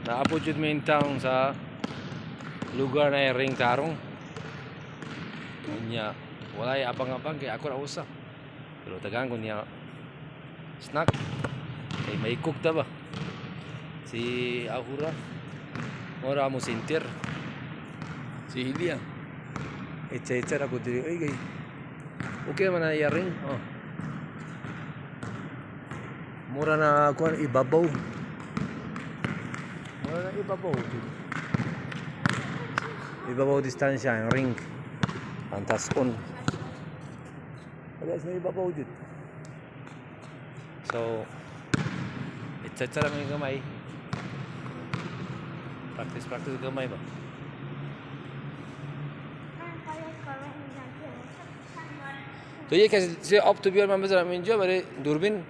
Naabot jud mi in town sa lugar na ring tarong. Unya, walay abang-abang kay ako ra usa. Pero tagaan ko niya snack. Kay may cook ta ba? Si Ahura. Mora mo sintir. Si Hilia. Etsa-etsa ra ko diri. Ay kay. Okay man na iya ring. Oh. Mura na kuan ibabaw. Mura na ibabaw. Ibabaw distansya ang ring. Ang taskon. Wala sa ibabaw jud. So, etsa-etsa lang yung gamay. Practice, practice gamay ba? تو یک از آب تو بیار، من بذارم اینجا برای دوربین.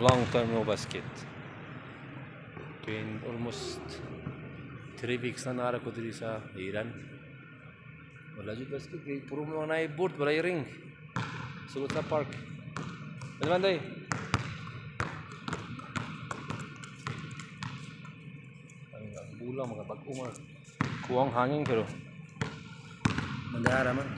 Long time no basket. Been almost 3 weeks na nara ko diri sa Iran. Wala jud basket kay puro mga naay board, wala ring. Sulod sa park. Ano man day? Ang bula mga bag-o mga kuwang hangin pero mandara man.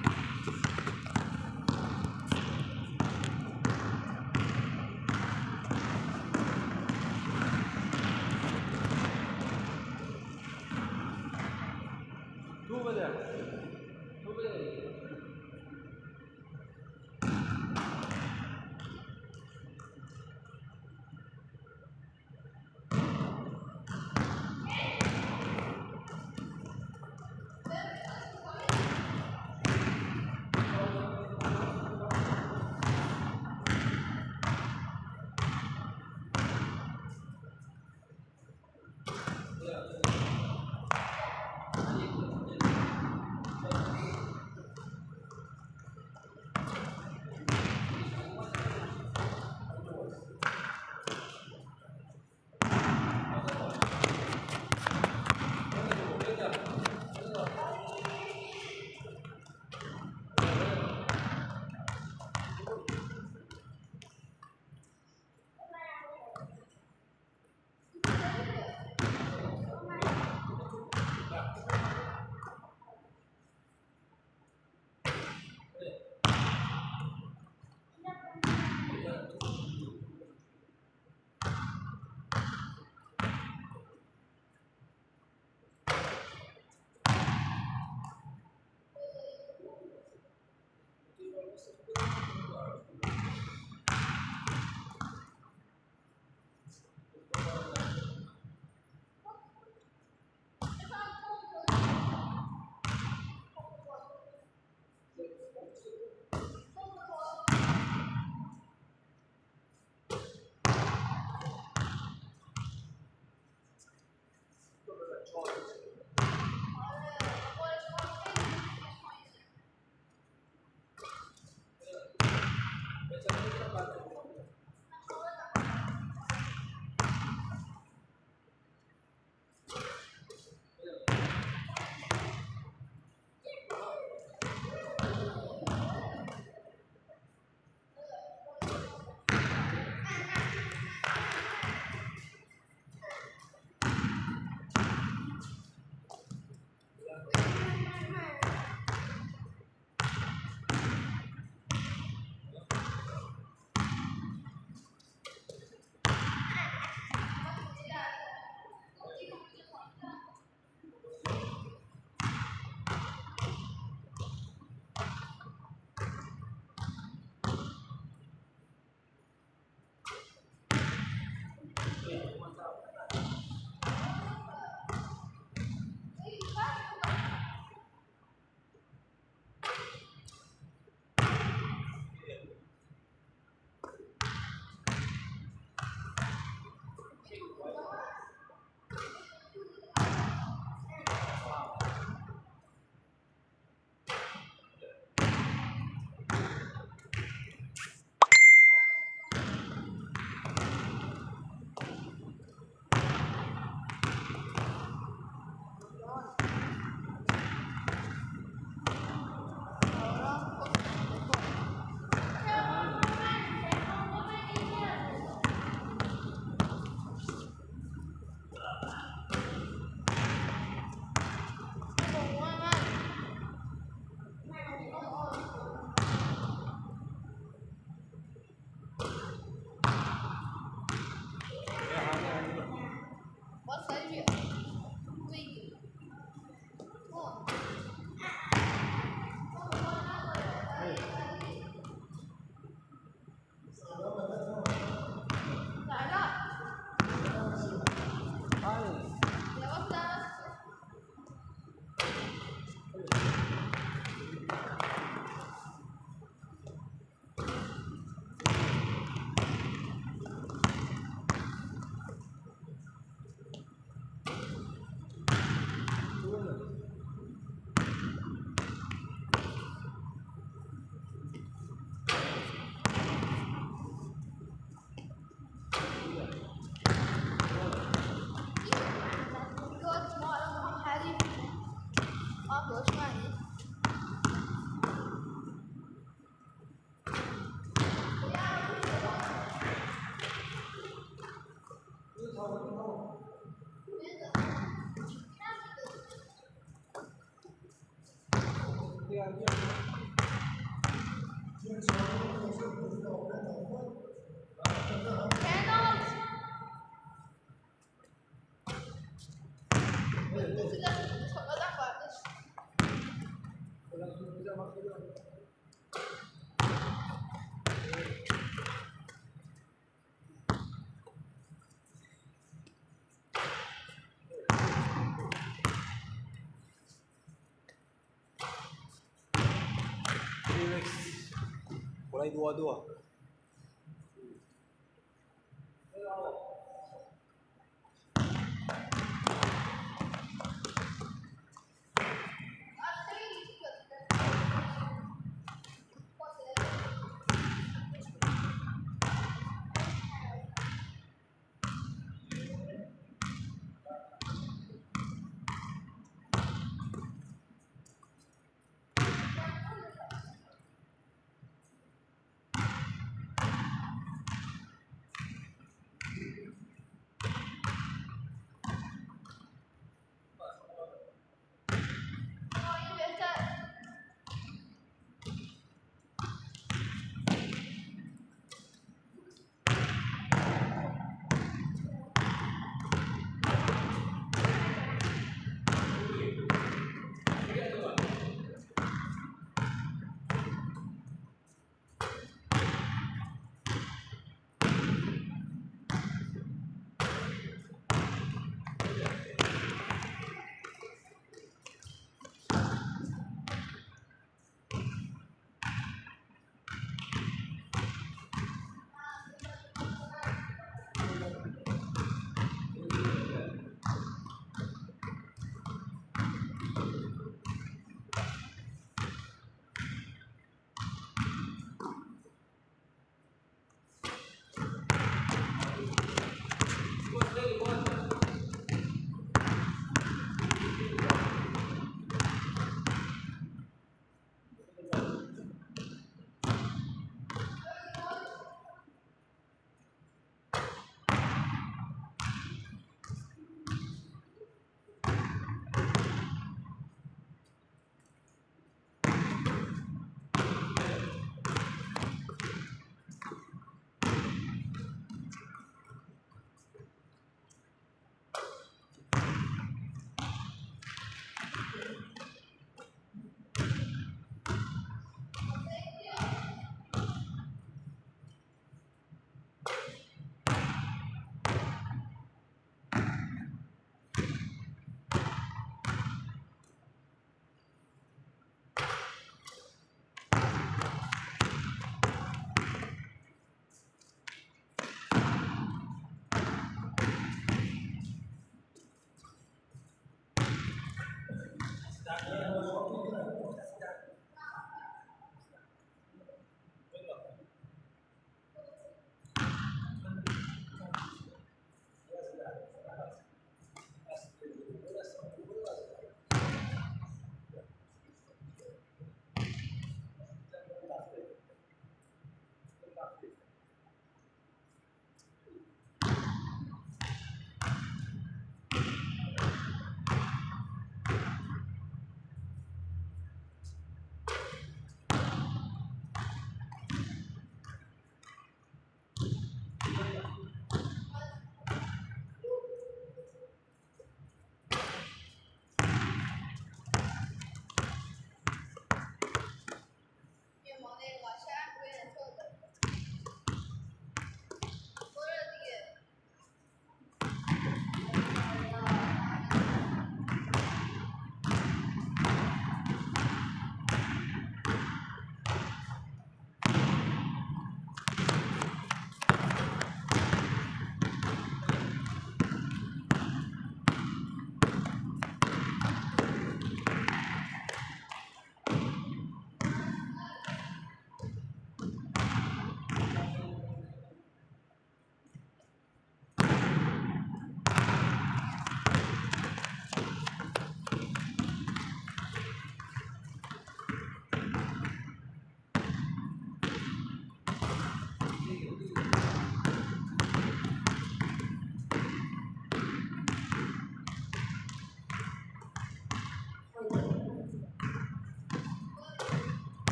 2 बजे, 2 बजे. Rex. Walay duwa-duwa.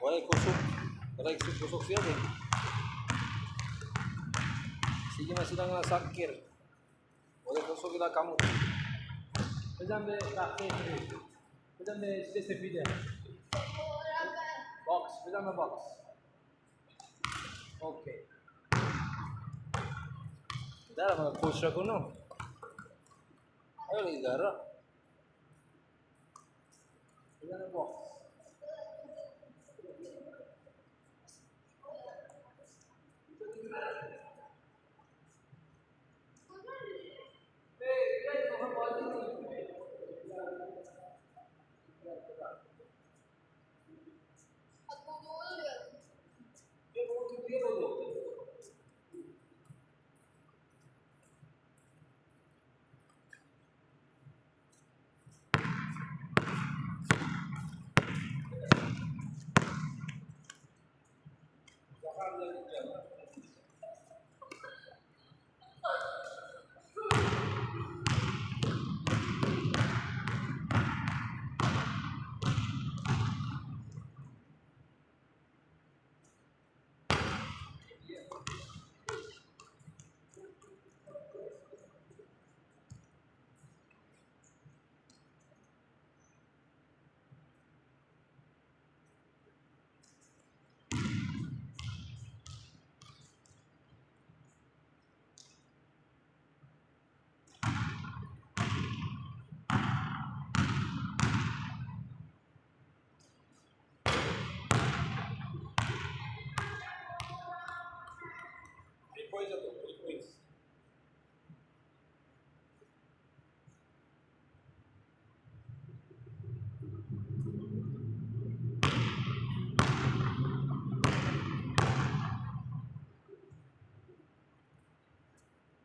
Walay kusog. Walay kusog siya eh. Sige man sila nga sakir. Walay kusog ila kamot. Mesdames, mesdames, CCPD. Box, mesdames, box. Okay. Dara mga coach ako no. Ayaw lagi gara. Mesdames, box.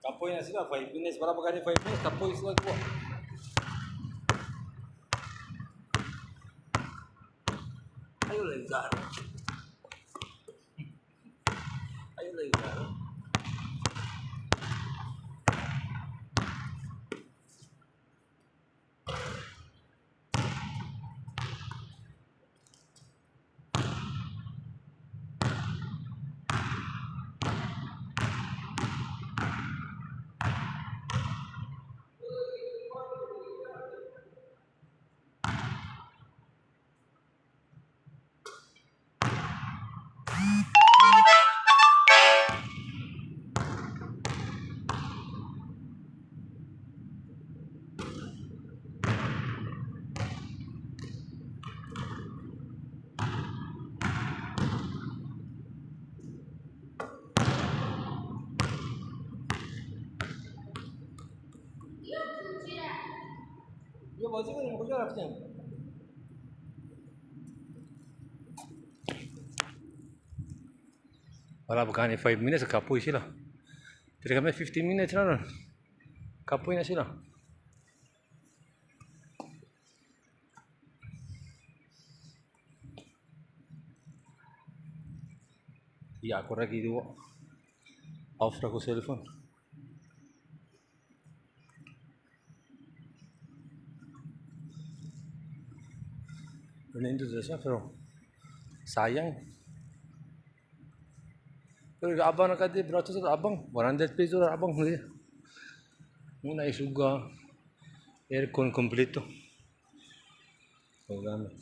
Kapoy na sila, 5 minutes. Para magkani 5 minutes, kapoy sila kuha. Ayaw lang garo. Ayaw lang garo. Wala pa kani 5 minutes, kapoy sila. Pero kami 15 minutes na ron. Kapoy na sila. Iya, ako lagi dua. Off ra ko cellphone. Nindot siya pero sayang. Pero abang na kadi brato sa abang 100 peso ra abang huli. Muna isuga aircon kompleto. So gamit.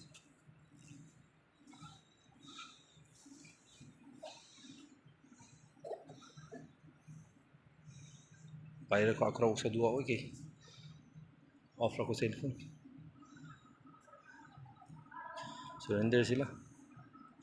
Bayar ko ako sa duwa okay. Off ra ko cellphone. Surrender sila.